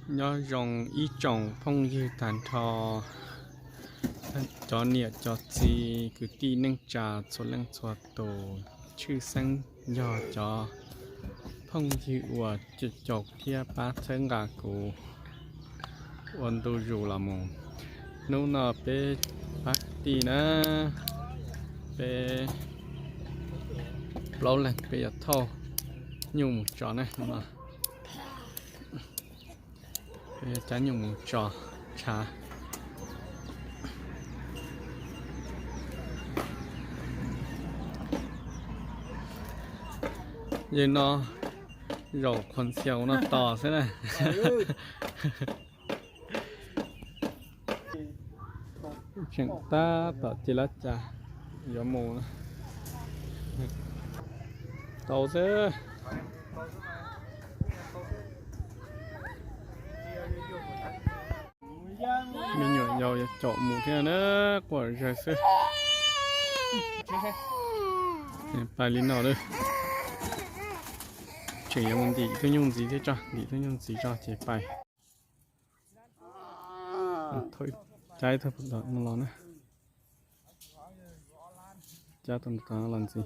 Nyob zoo ib tsoom phooj ywg tag nrho, cov niam cov txiv kwv tij neej tsa txhua leej txhua tus, tshwj xeeb yog cov phooj ywg uas caum thiab pab txhawb nqa kuv ua ntu zus los mus. Hnub no peb pab kwv tij na, peb plaub leeg peb yuav thauj nyuj mus tso na. Peb cab nyuj mus tso tshav. Yog no zaum qhuas ntxhias no tos xwb na. Tseem tab tom cia lab cas yuav mus tau xwb. Me nyuam yaus yuav caum mus thiab na, quaj zawg xwb. Pais li no lawm. Tseem yuav mus ntim tus nyuj ntxiv thiab tso, ntim tus nyuj ntxiv tso ces pais. Cab ib tug no los na. Cab tus no los ntxiv.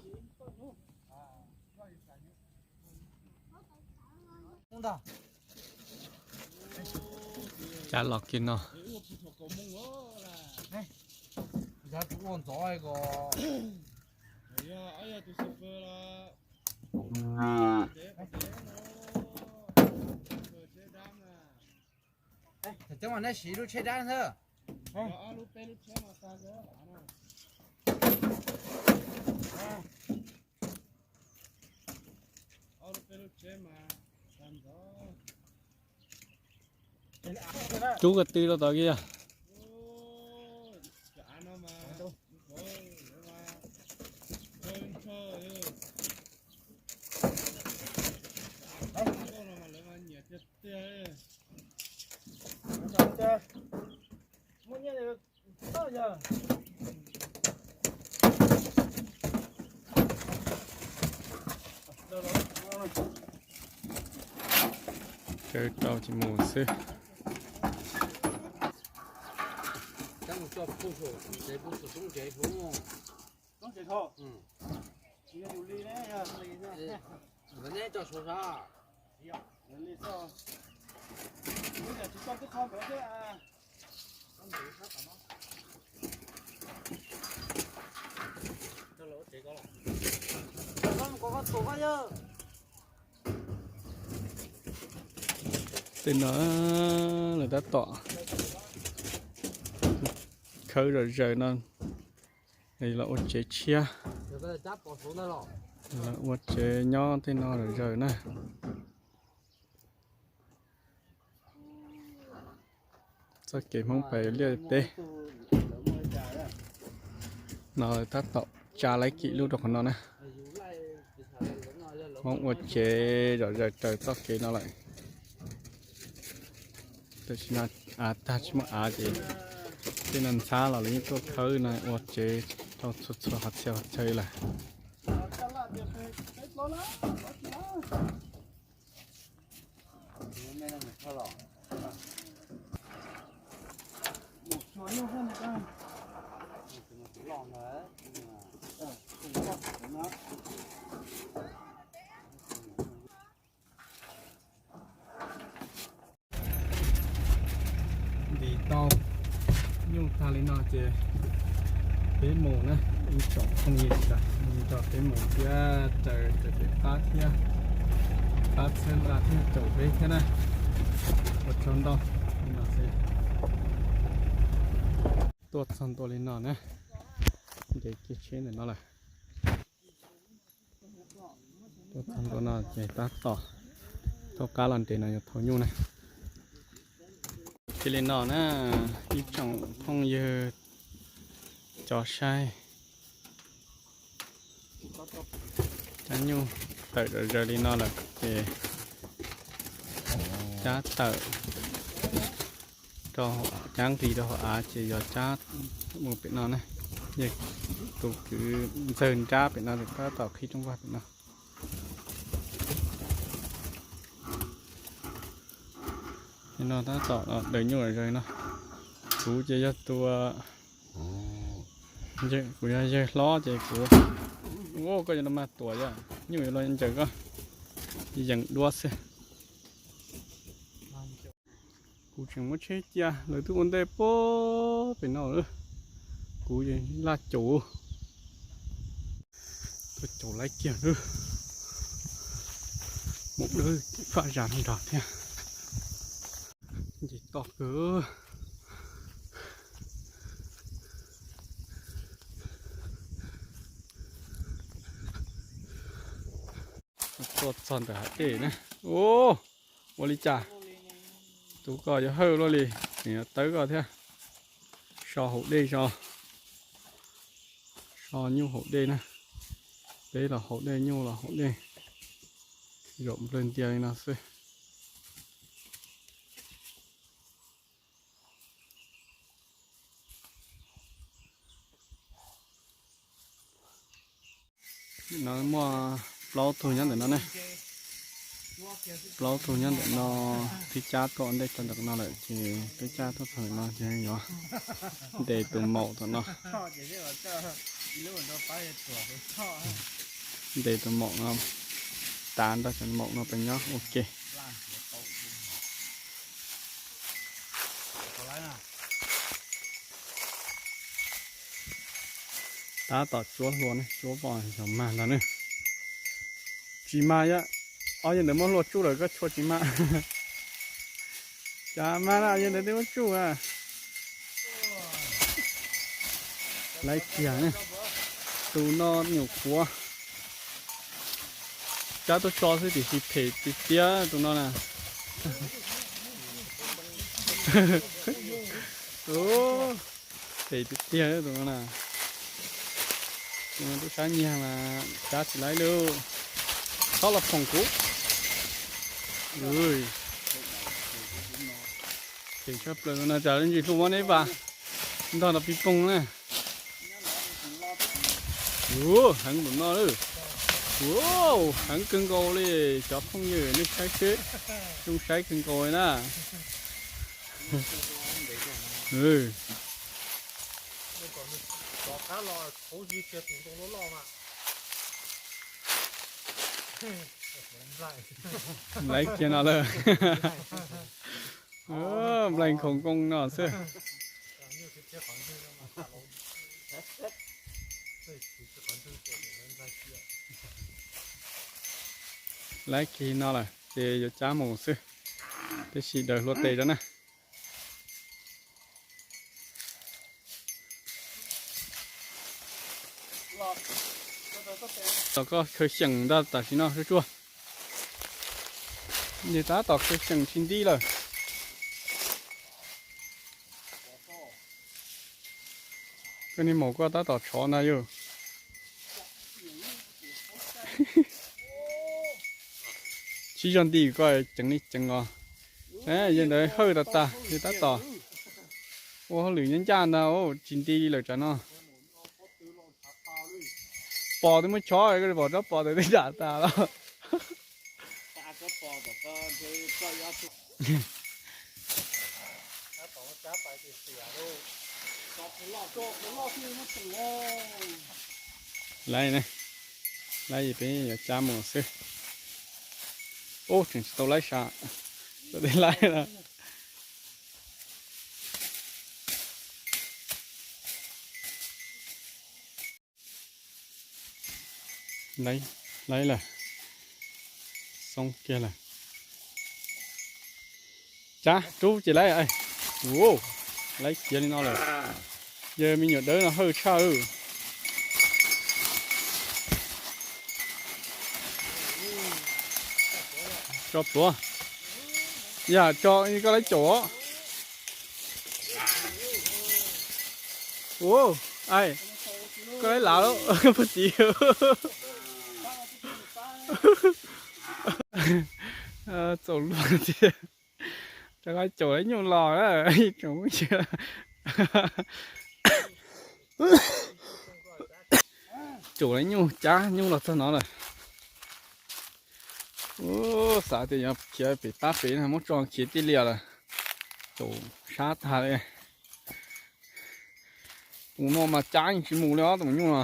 Cab los kiag no. Coob mas neb siv lub tsheb dab xwb. Rub ko tw rau tod kiag. Caw rau ces mus xwb. Tej no lawv tab tom khawb zom zaws no los ua tsev tshiab, los ua tsev nyob tej no zom zaws na. Txoj kev Hmoob pais liaj teb no tab tom tsa laib kim lub rau qhov no na. Hmoob ua tsev zom zaws raws txoj kev no lawm. Tam sim no av tag tsis muaj av ces tej no ntxhab los lawv yeej tuaj khawb no ua tsev rau txhua txhua qhov txhia qhov chaw lawm. Ntim tau nyuj tag li no ces peb mus na, ib tsoom phooj ywg, nrog peb mus thiab raws cov pem qab thiab, pab txhawb nqa thiab caum peb thiab na. Ua tsaug ntau. Li no xwb, tuaj txog ntua li no na, nres kiag tsheb ntawm no lawm. Tuaj txog ntua no ces tab tom thauj qab los nres no yuav thauj nyuj na. Cia li no na, ib tsoom phooj ywg cov saib, cab nyuj tawm zom zaws li no lawm ces cab tawm rau, cab nqis rau hauv av ces yog cab mus pem no na. Yog tus kwv ntxawg nrab pem no tab tom qhib rooj vag pem no. No tab tom daws nyuj zog no. Kuv ces yog tus, kuv yog yawg hlob ces kuv, koj yuav los mas tuam yom, nyuj yuav los ncaws koj, yeem duab xwb. Kuv tseem muab tsheb cia, lawv twb ua ntej puag pem no lawm. Kuv laj caum, tuaj caum laib kiag lawm. Mus dawb faj zas nrog thiab. Nce toj kawg. Tuaj txog ntawm hav dej na. Ua li cas? Tus ko yuav hawj luaj li, tseem yuav tawb koj thiab. So haus dej so, so nyuj haus dej na. Peb los haus dej, nyuj los haus dej, zaum nplawg ntias li no xwb. No muaj plaub tug nyob ntawm no ne. Plaub tug nyob ntawm no, twb cab tuaj ntej tso ntawm no lawm ces twb cab tuaj txog ntawm no ces yuav ntes tus maum tom no. Ntes tus maum no, tav nrog cov maum no pes nyob ua ke. Tab tom tsuab hlua ne, tsuab pom xyov mag ntag ne. Tsis mag, ob yawg ntawd muab hlua tsuj lawm koj tshua tsis mag. Cas mag na, yawg ntawd twb muab tsuj a. Laib kiag ne, tus no nyuam qhuav cab tuaj tso xwb tiam sis phem tiag tiag tus no na. Phem tiag tiag tus no na. Tus no twb sab nyiag mas cab tsis laib li. Txhob los phoom kuv. Phem tshaj plaws no, cas ntsis hlua muab neb vas ntog nrog pib poog na. Heev npaum no lawm. Heev kawg nkaus li cov phooj ywg, nej saib seb, zoo saib kawg nkaus li na. Laib kiag no lawm. Nplaig khoom koo no xwb. Laib kiag no lawm ces yuav cab mus xwb, tab sis daws hlua tes rau na. Los koj khaws xyeem ntag tam sim no tsuag tsuag. Nws tab tom khaws xyeem tsis nti lawm. Koj niag maum koj tab tom tshov ntag yog. Sib zog nti koj ceev li ceev os. Yawg ntawd hawj tas tas, yawg tab tom ua hauj lwm ncaj ncaj ntag, tsis nti li lawm tsam no. Pos twb muab chob, koj pom tsob pos ntawd twb dam tas los. Laib, laib peb yuav cab mus xwb. Ub, tseem tsis tau laib sas, tau tej laib no. Laib lawm, xoob kiag lawm. Cab rub ces laib, laib kiag li no lawm. Yawg me nyuam dawb no hawj tshaj. Tso pluav. Yam tso koj laib caum os. Ua, ai, koj laib lav lawm puag tid. Txaus luag tiag. Rov qab caum laib nyuj los na, tsoom phooj ywg. Caum laib nyuj, cab nyuj los txog no lawm. Ub, xav tias yuav khiav pem pab pem no muab tso khiav tij lias lawm. caum sab tag li. Tus no mas cab yeej tsis mus li os tus nyuj no.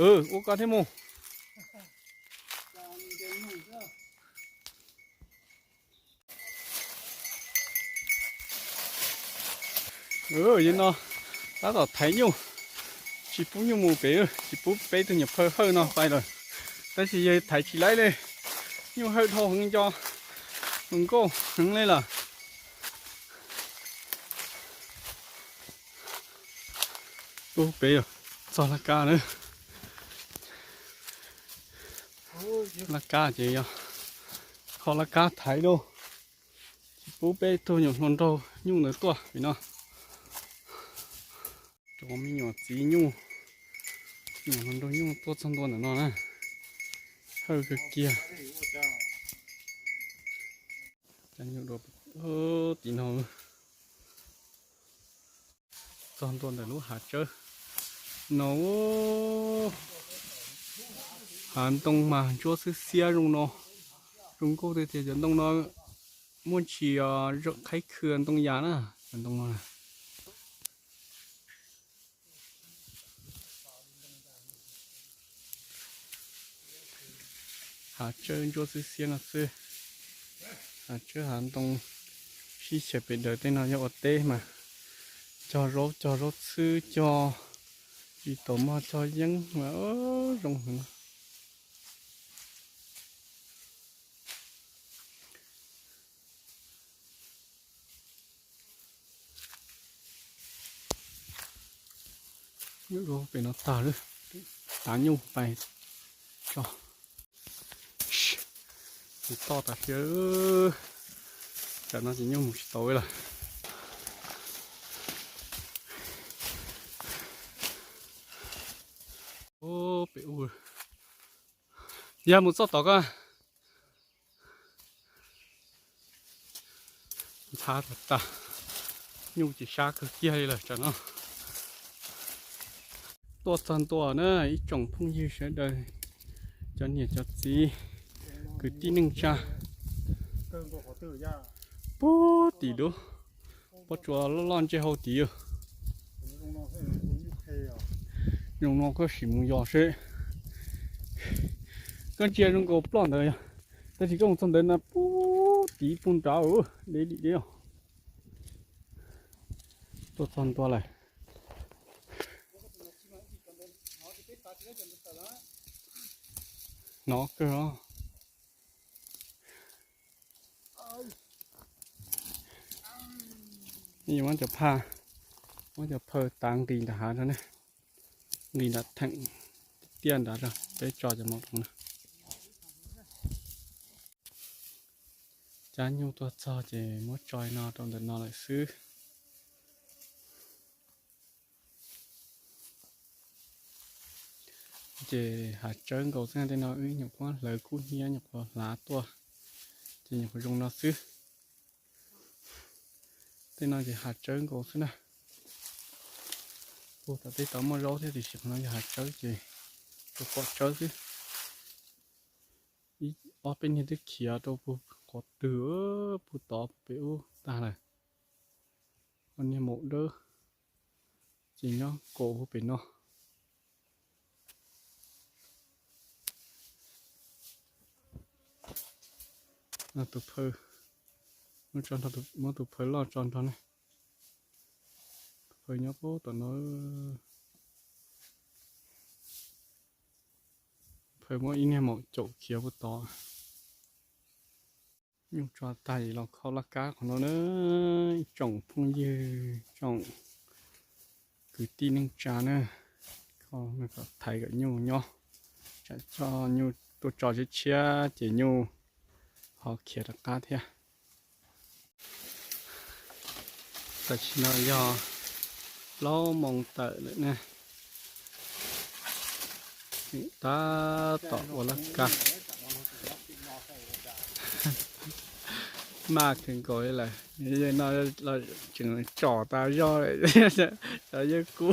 Ua koj thiab mus. Yog no tab tom thaiv nyuj, tsis pub nyuj mus pem, tsis pub peb tug nyuam phawj hawj no pais lawm. Tab sis yog thaiv tsis laib li, nyuj hawj dhau heev nco, hluas nkauj heev li lawm. Ub, peb yog txog laj kab na. Laj kab ces yog kho laj kab thaiv lauj, tsis pub peb tug nyuam hluas nraug nyuj ntawd tuaj pem no. Rau me nyuam txiv nyuj, nyuam hluas nraug nyuj tuaj txog ntua ntawm no na, hawj kawg kiag. Cab nyuj dua tim no. Txog ntua ntawm lub hav tsawb no, hav ntoo mas ntsuab xiab xiab zoo no, zoo nkauj tiag tiag. Cov ntoo no muaj ntsis qhaib khw ntoo yas na, cov ntoo no. Hav tsawb ntsuab xiab xiab no xwb. Hav tsawb hav ntoo sib xyaw pem daws, tej no yog ua teb mas cog zaub, cog zaub txhwb, cog tsis tau mog, cog yeeb mas zoo heev. Nyuj dua pem no tag lawm, tav nyuj pais tso. Tsis toj tas siab, tsam no ces nyuj mus tsis tau lawm. Pem ub, yog mus txoj tod koj. Ntxhab tag tag, nyuj ces sab kawg kiag li lawm tsam no. Tuaj txog ntua na ib tsoom phooj ywg sawv daws, cov niam cov txiv, kwv tij neej tsa, puag tim lub pob tsuas loj loj ntsej hauv tid. Zoo no koj sim mus yos seb. Koj ntsia zoo nkaus ploj ntawd yog, tab sis koj mus txog ntawd na puag tid puag nrad, deb li deb os. Tuaj txog ntua lawm. Hnov kawg os. Muab cov phaj, muab cov phawj tav nqis nram hav no ne, nqis nram theem tiaj nrad, peb tso cov mov rau na. Cab nyuj tuaj txog ces muab tso no rau ntawm no lawm xwb. Ces hav tsawb nkaus xwb, tej no wb nyuam qhuav hlawv kub hnyiab nyuam qhuav hlav tuaj, ces nyuam qhuav zoo no xwb. Tej no ces hav tsawb nkaus xwb na. Puag tom tej tod muaj zaub thiab tiam sis qhov no yog hav tsawb ces rau pom tsawb xwb. Ib ob peb niag twb khiav rau puag qhov twg, puag tod pem ub tag lawm. Ob niag maum dawb ces nyob kaum puag pem no. Tus phawj, muab tus phawj loj tso nrog ne. Tus phawj nyob puag tom no. Phawj muab ib niag maum caum khiav puag tod. Nyuj tso tag es los kho laj kab qhov no na, ib tsoom phooj ywg, tsoom kwv tij neej tsa na, kho kom thaiv kom nyuj nyob, tsam coj nyuj tuaj tso tshiab tshiab ces nyuj ho khiav rov qab thiab. Tam sim no yog plaub moos tawm lawm ne, tab tom ua laj kab. Maj kawg nkaus li lawm, no tseem tsom tas zog lawm, cov yeej kub.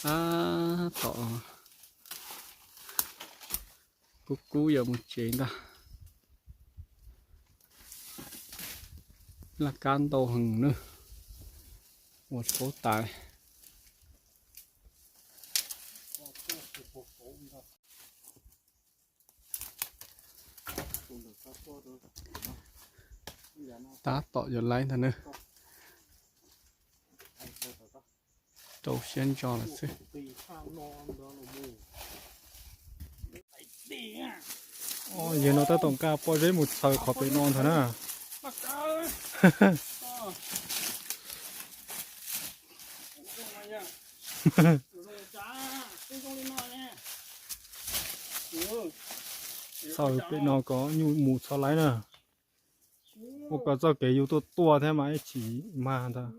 Tab tom kub kub yuav mus tsev ntag. Laj kab ntau heev na, ua tsis paub tas. Tab tom yuav laib ntag na. Rau siab ntso lawm xwb. Yawg no tab tom nqa pob zeb mus txhaws qhov pem no ntag na. Txhaws pem no kom nyuj mus txhob laib na. Ua kom txoj kev yus tuaj tuaj thiab mas ib chim mag ntag.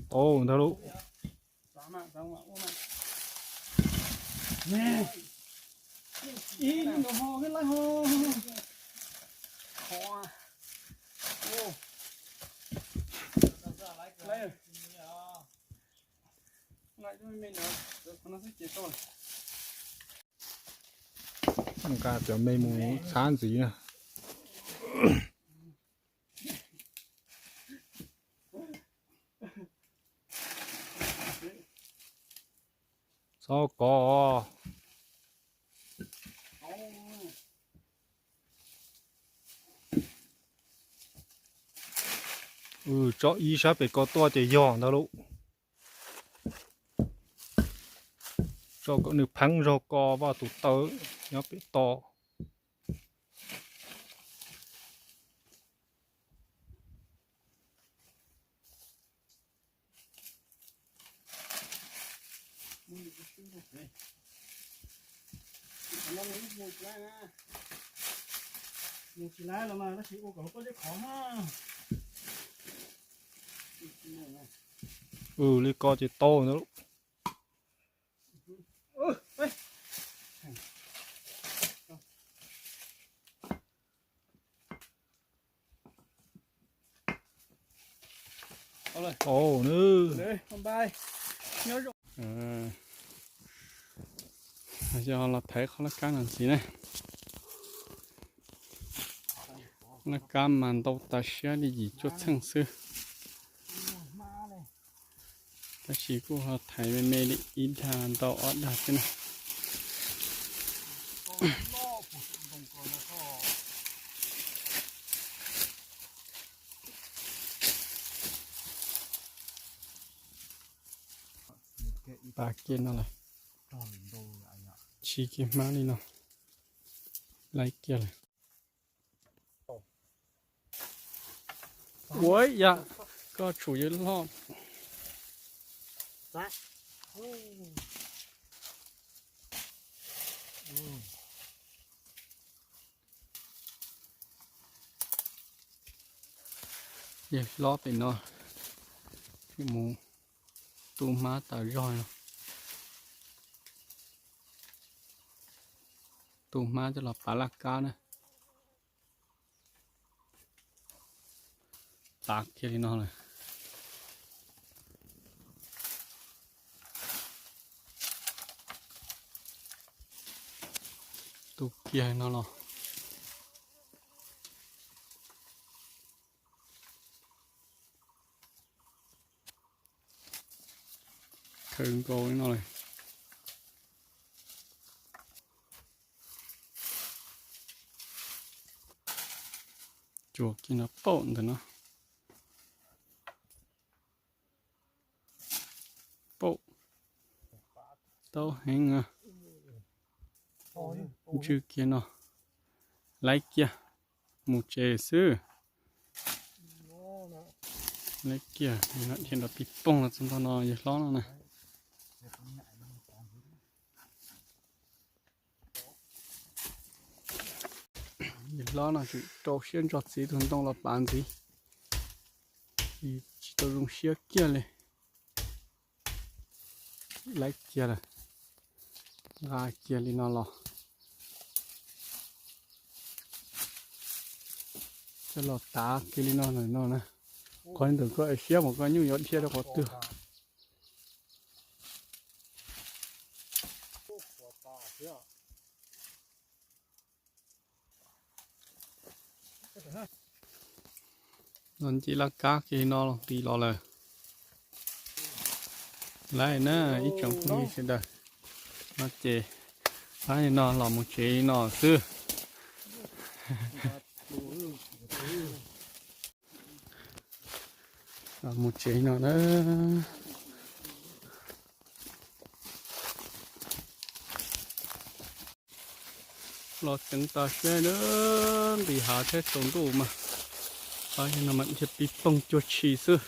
Tau ntag lauj. Nqa cov me mus txhab ntxiv na. Txhob kov. Tso ib sab pem ko tuaj ces yog ntag lauj. Tso kom nws pheeb zog ko vaj tus taw nyob pem toj. Li ko ces tau ntag. Yog los thaiv qhov laj kab no ntxiv ne. Laj kab mas ntau tas siab li yim cuaj txheej xwb. Tab sis kuj ho thaiv me me li ib dag ntau ob dag xwb na. Pas kiag no lawm. Tsis kiag hmab li no. Laib kiag lawm. Ua yam koj tshum yawg loj. Yawg hlob pem no mus tu hmab tas zog no. Tu hmab coj los pav laj kab na. Tav kiag li no lawm. Tu kiag li no los. Khaws nkaus li no lawm. Tsuas kiag no paum ntawm no. Paum. Tau heev. Ntsw kiag no. Laib kiag. Mus tsev xwb. Laib kiag, dhia nrov pig poog los txog nto no yawg hlob no na. Yawg hlob no tseem rau siab ntso txiav tus ntoo los pav ntxiv. Tsis tau zoo siab kiag li. Laib kiag lawm, nqa kiag li no los, coj los tav kiag li no lawm no na. Qhov ntawm koj siab mas koj nyuj yuav dhia rau qhov twg. Los nce laj kab kiag no los nqis los lawm. Laib na, ib tsoom phooj ywg sawv daws, no ces laib li no los mus tsev li no xwb. Los mus tsev no na. Los ceev tas siab na, nqis hav thiab tsaus ntuj mas, no mas dhia pis poog cuag tshis xwb.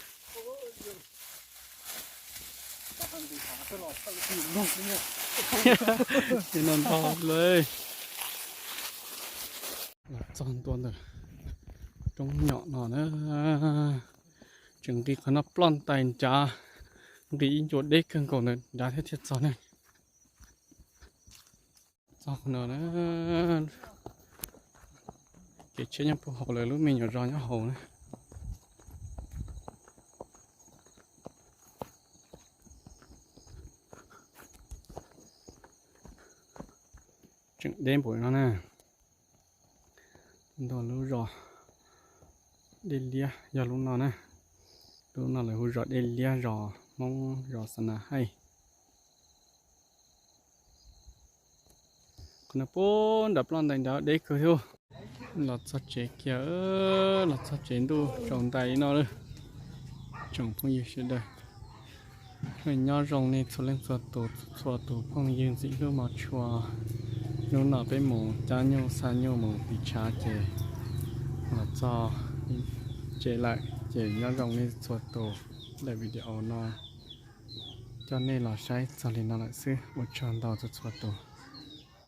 Ces no ntog lawm. Los txog ntua ntawm roob nyom no na, tseem nqis qhov no ploj ntais nrad, nqis ib ncua deb kawg nkaus ntawd nrad thiab thiaj txog ne. Txog qhov no na, kev tsheb nyob puag hauv lawm, lub me nyuam zos nyob hauv na. Tseem deb npaum no na. Nto lub zos Dej Liab yog lub no na. Lub no lawv hu zos Dej Liab, zos Hmoob, zos Xa Na Haij. Qhov no puag nram ploj ntais nrad deb kawg thiab. Los txog tsev kiag, los txog tsev ntuj tsaus ntais li no lawm. Tsoom phooj ywg sawv daws, nyob zoo nej txhua leej txhua tus, txhua tus phooj ywg ntxim hlub mog tshua. Hnub no peb mus cab nyuj xa nyuj mus tiv tshav ces los txog tsev lawm ces nyob zoo nej txhua tus. Daim video no coj nej los saib txog li no lawm xwb, ua tsaug ntau txhua txhua tus.